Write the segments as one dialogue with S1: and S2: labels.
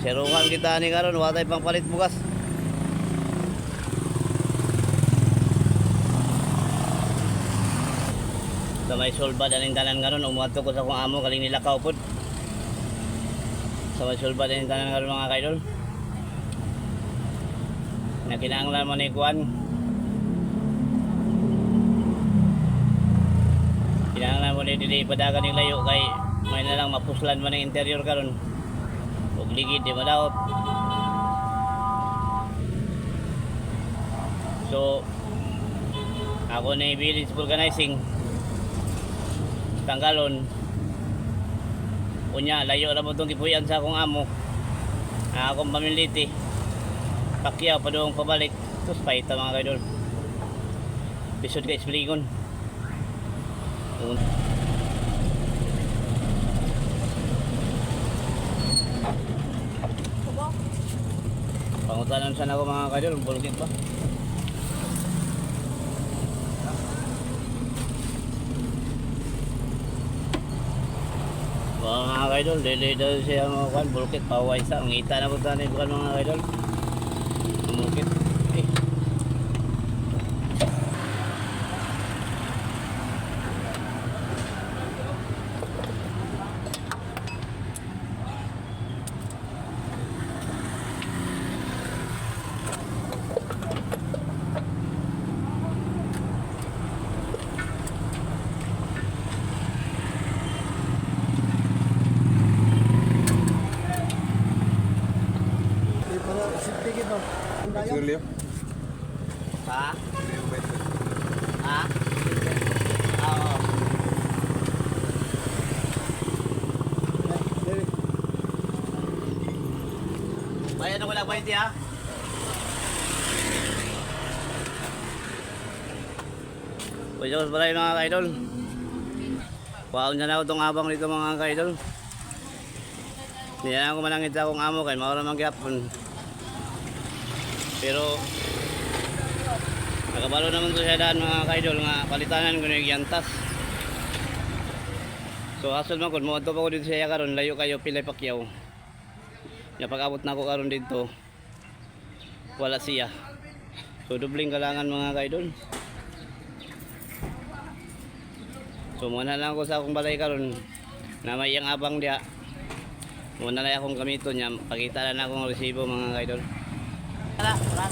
S1: Seruhan kita ni karon, wa tay pang palit bugas. Sa may sulbad aning tanan karon, umuadto ko sa akong amo kaling nilakaw pod. Sa may sulbad aning tanan karon, mga kaidol. Na kinahanglan mo ni kuan. Kinahanglan mo ni dili padagan ning layo kay may na lang mapuslan man ang interior karon. Ug ligid di madaot. So ako na village organizing tanggalon. Unya layo ra mo tong gipuy-an sa akong amo. Ang akong pamiliti. Pakyaw padung pabalik. Tus paita, mga kaidol. Lisod kay ispligon. Pangutanan sana ako, mga kaidol, bulkit ba? Mga kaidol, dili daw siya mga kwan, bulkit, paway sa. Ang ita na po tayo bukan, mga kaidol. Bulkit. Eh.
S2: Para safety gid ba?
S3: Sigarilyo?
S1: Ha? Ha? Oo. Bayan ako lang, 20 ha? Pwede ko balay, mga kaidol. Kwaon na ako itong abang dito, mga kaidol. Hindi na ako malangit sa akong amo kay maura man gyapon. Pero nakabalo naman to siya daan, mga kaidol, nga palitanan ko na yung yantas. So asol man kun mo pa ko dito siya karon, layo kayo pilay pakyaw. Nya pag-abot na ako karon dito, wala siya. So dubling kalangan, mga kaidol. So muna lang ako sa akong balay karon na may iyang abang diha. Muna lang akong gamiton niya. Pakita lang akong resibo, mga kaidol. Wala, wala.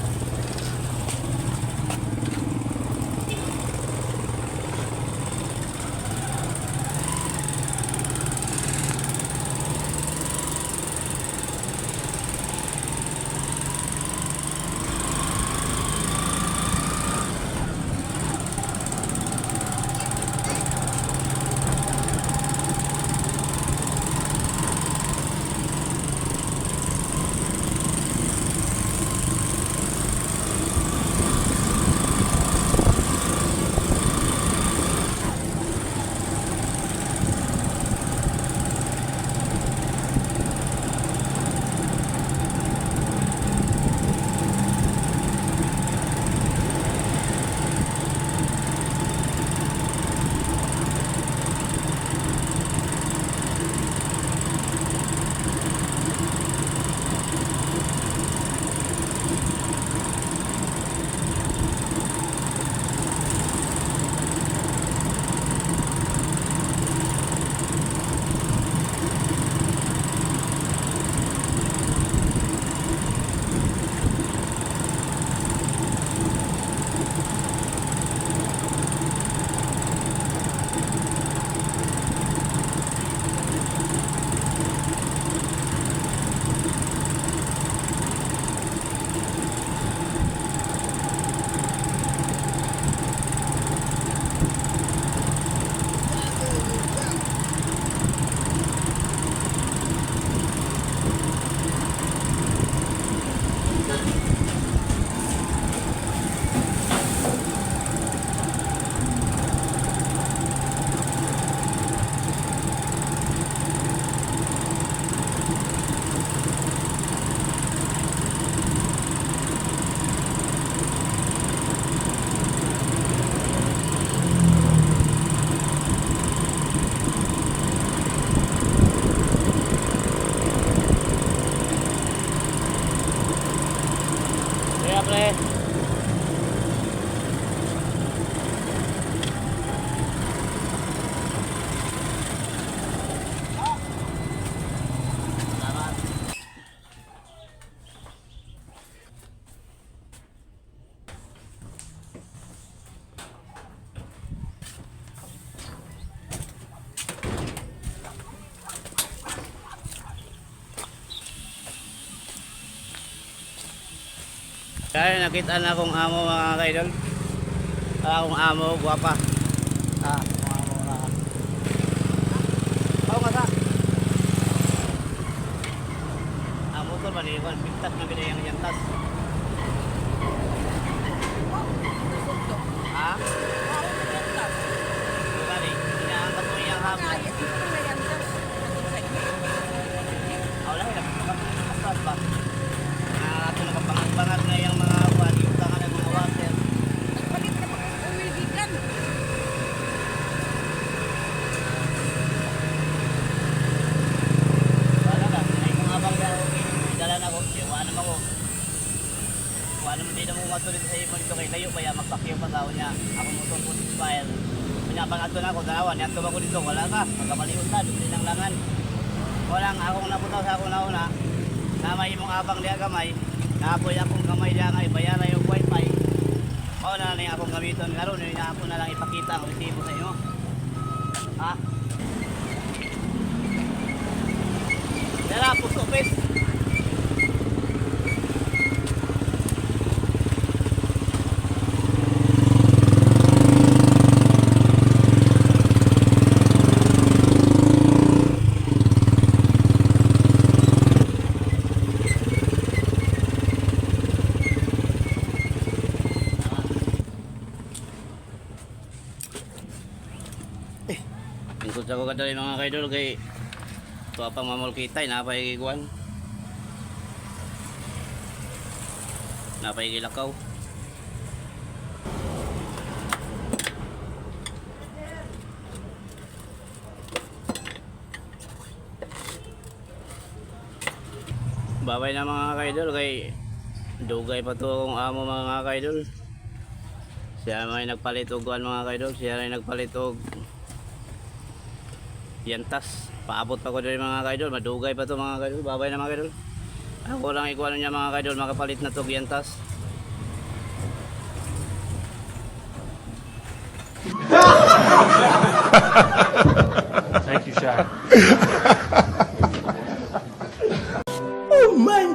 S1: Pre. Salamat. Kaya nakita na akong amo, mga kaidol. Akong amo, guwapa.
S2: Ah, mga mga. Pao ka sa.
S1: Ang motor ba ni Juan, pintas na ginayang yantas. Ha? Diba ni? Inaangkat mo iyang hapon. Ah, wala, nagpapasas ba? Ato nakapangat-pangat na iyang mga kuwan, yung tanga na mga water. Wala ka, ay mga abang na okay. Dala na ko, kaya wala naman ko. Wala naman din mo matuloy sa imo dito kay layo kaya magpakyaw pa tao niya. Ako mo itong food file. Kanya pang ato na ako, dalawa, niya ko dito, wala ka. Magkamaliun ta, dumi ng langan. Walang akong nabutaw sa akong nauna. Na may imong abang diya gamay. Naapoy akong gamay diya ngay, bayaran yung wifi. Mao na lang akong gamiton karon, yun ako na lang ipakita ang resibo sa inyo. Ha? Dara, puso, pes. Lingkod sa ko kadali, mga kaidol, kay tuwa pang mamulkitay napay giguan. Napay gilakaw. Babay na, mga kaidol, kay dugay pa to akong amo, mga kaidol. Siya may nagpalit og kuan, mga kaidol, siya may nagpalit og yantas. Paabot pa ko diri, mga kaidol, madugay pa to, mga kaidol. Babay na, mga kaidol. Ako lang ikuano niya, mga kaidol, makapalit na to og yantas.
S3: Thank you, Shaq.
S4: Oh my